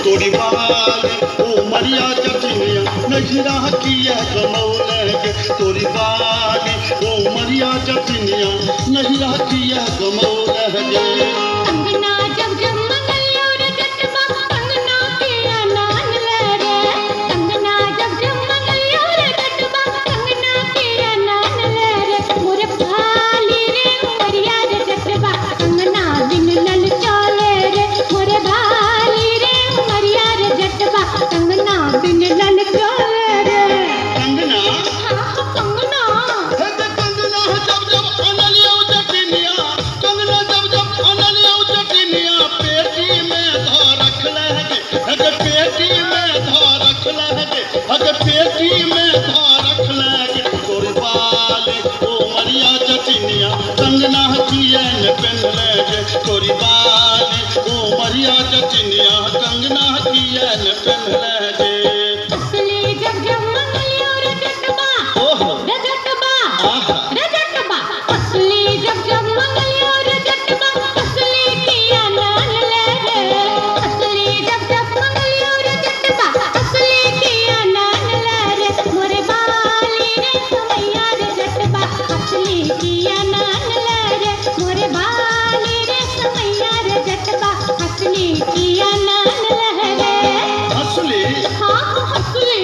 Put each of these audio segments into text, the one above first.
तोरी बाल ओ मरिया जटिनिया नजरा किया गमौले के तोरी बाल ओ मरिया जटिनिया नजरा किया गमौले के। कंगना जब जब मंगलियो रे जटबा कंगना के अनान ले रे। कंगना जब जब मंगलियो रे जटबा कंगना के अनान ले रे। मोरे भाली रे मरिया रे जटबा कंगना बिन लल चले रे। मोरे भाली रे मरिया रे जटबा कंगना बिन लल चले रे। कंगना हाँ कंगना हे ते कंगना जब जब अनलियो जटिनिया कंगना जब जब अनलियो जटिनिया पेटी में धो रख ले के हे पेटी में धो रख ले के हे पेटी में धो रख ले के तोरी बाल ओ मरिया जटिनिया कंगना किए न पेन ले के तोरी बाल ओ मरिया जटिनिया कंगना किए न पेन ले के। असली जब जब मंगलियो रे जटबा ओहो रे जटबा आहा रे जटबा असली जब जब मंगलियो रे जटबा असली किया नान ले रे। असली जब जब मंगलियो रे जटबा असली किया नान ले रे। मोरे बाली रे समैया रे जटबा असली किया नान ले रे। मोरे बाली रे समैया रे जटबा असली किया नान ले रे। असली हाँ असली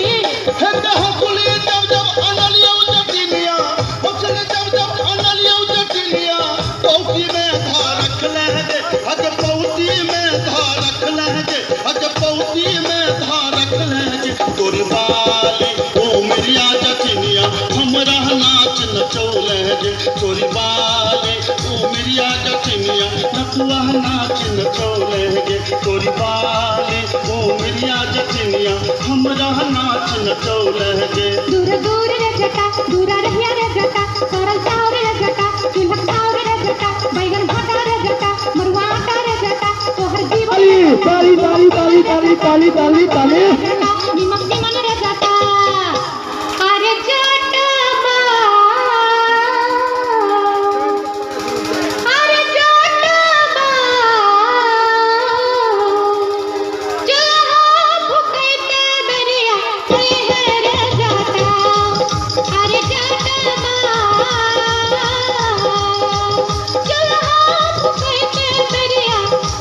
हे ते हंसुली जब जब अनलियो जटिनिया हंसुली जब जब अनलियो जटिनिया पौती में धा रख ले गे हज पौती में धा रख ले गे हज पौती में धा रख ले गे तोरी बाली ओ मेरिया जटिनिया हमरा नाच नचौले गे तोरी बाली ओ मेरिया जटिनिया नकुआ नाच नचौले गे तोरी बाली ओ मेरिया जटिनिया हमरा नाच नचौले गे। दूर दूर रे जटा दूरा रहिया रे जटा करल चाउर रे जटा चूल्हा चाउर रे जटा बैगन भाटा रे जटा मरुआ आटा रे जटा तोहर जीवन ताली ताली ताली ताली ताली ताली ताली जटा निमक निमन रे जटा। अरे जटबा अरे जटबा चूल्हा फुकैते बेरिया है रे जटा। अरे जटबा चूल्हा फुकैते बेरिया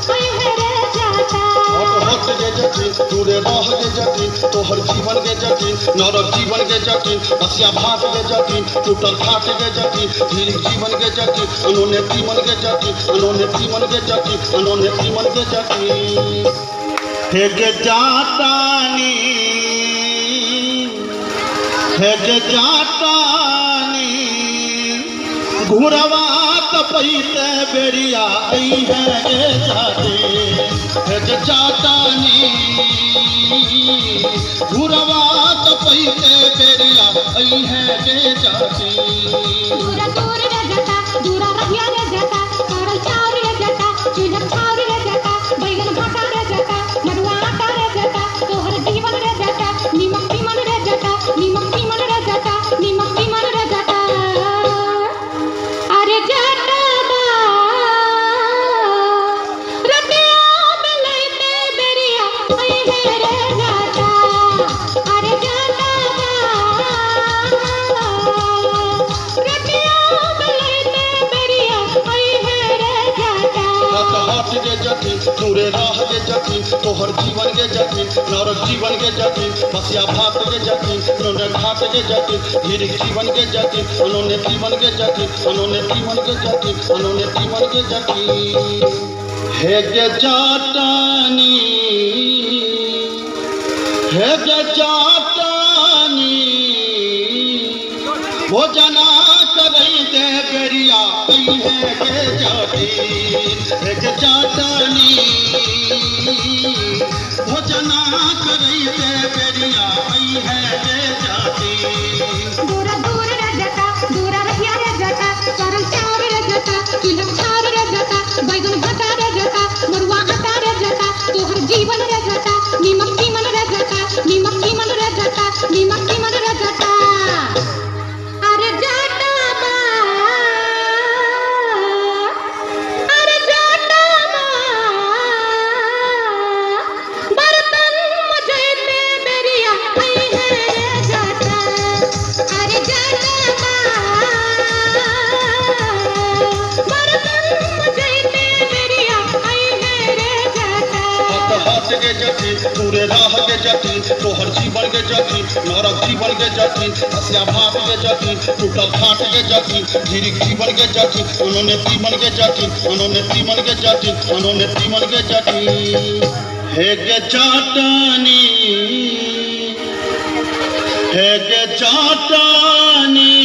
है रे जटा। हट हट गे जटिन दूरे रह गे जटिन तोहर जीवन गे जटिन नरक जीवन गे जटिन बसिया भात गे जटिन टूटल खाट गे जटिन धीर जीवन गे जटिन अनोने तीमन गे जटिन अनोने तीमन गे जटिन अनोने तीमन गे जटिन। हे गे जातानी हे गे जातानी घुरवा तपैते बेरिया आई है गे जाते हे गे जातानी घुरवा तपैते बेरिया आई है गे जाते। दूरा दूर रे जटा दूरा रहिया रे जटा करल चाउर रे जटा चूल्हा चाउर रे जटा बैगन भाटा रे जटा मरुआ आटा रे जटा तोहर जीवन रे जटा निमक तीमन रे जटा निमक तीमन रे जटा निमक तीमन रे जटा। अरे जटबा रतिया मिलैते बेरिया आई है रे जटा। अरे जटबा रतिया मिलैते बेरिया आई है जटिन, दूरे रह गे जटिन, तोहर जीवन गे जटिन, नरक जीवन गे जटिन, बसिया भात गे जटिन, नोने घाट गे जटिन, धीरे जीवन गे जटिन, अनोने जीवन गे जटिन, अनोने जीवन गे जटिन, अनोने जीवन गे जटिन। हे गे जाटानी, हे गे जाटानी, भोजना करई दे बेरिया है गे जटिन, हे गे जाटानी, भोजना करई दे बेरिया है गे जटिन। दूरा दूर रह जाता, दूरा रहिया रह जाता, सरल चार रह जाता, तिलक छार रह जाता, बैगन भटा रह जाता, मरुआ आटा रह जाता, तोहर जीवन रह जाता, नीमक तीमन रह जाता, नीमक तीमन रह जाता, नीमक तीमन रह जाता। अरे जाटा माँ, अरे जाटा माँ, बर्तन मजैते बेरिया आई है रे जाटा। अरे जाटा माँ, बर्तन मजैते बेरिया आई है रे जाटा। हाथ हाथ गे जटिन, दूरे राह गे जटिन, तोहर जीवन गे जटिन, नरक जीवन गे जटिन, हसिया भात गे जटिन, टूटल खाट गे जटिन, धीरे जीवन गे जटिन, अनोने तीमन गे जटिन, अनोने तीमन गे जटिन, अनोने तीमन गे जटिन। हे गे जाटानी, हे गे जाटानी,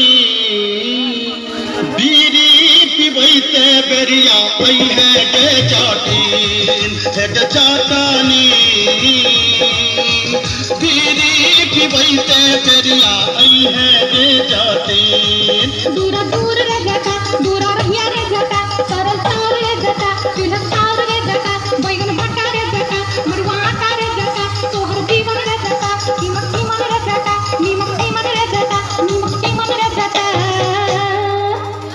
बीड़ी पिबैते बेरिया ऐ है गे जटिन, हे गे जाटानी, बीड़ी पिबैते बेरिया ऐ है गे जटिन। दूरा दूर रह जाता, दूरा रहिया रह जाता, सरल चार रह जाता, तिलक छार रह जाता, बैगन भट्टा रह जाता, मरुआ आटा रह जाता, तोहर जीवन रह जाता, नीमक तीमन रह जाता, नीमक तीमन रह जाता, नीमक तीमन रह जाता।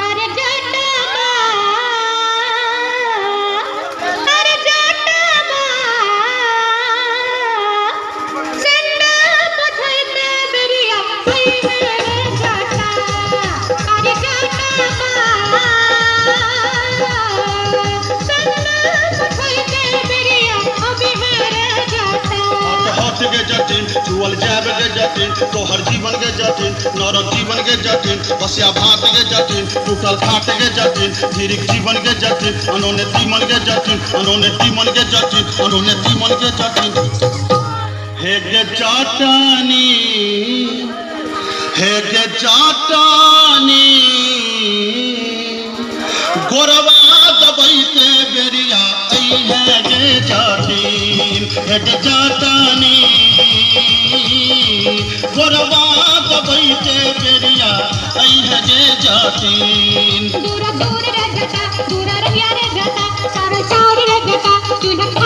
अरे जाटा माँ, अरे जाटा माँ, सेंडा पछैते बेरिया आई है रे जाटा। अरे जाटा माँ, सेंडा पछैते बेरिया अभी है रे जाटा। हाथ हाथ गे जटिन, छुअल जाब गे जटिन, तोहर जीवन गे जटिन, नरक जीवन गे जटिन, बसिया भात गे जटिन, टूटल खाट गे जटिन, धीरे जीवन गे जटिन, अनोने तीमन गे जटिन, अनोने तीमन गे जटिन, अनोने तीमन गे जटिन। हे गे जाटानी, हे गे जाटानी, गोरवा दबैते बेरिया ऐ है गे जटिन, हे गे जाटानी, गोरवा दबैते बेरिया ऐ है गे जटिन। दूरा दूर रह जाता, दूरा रहिया रह जाता, सारा चार रह जाता, तिलक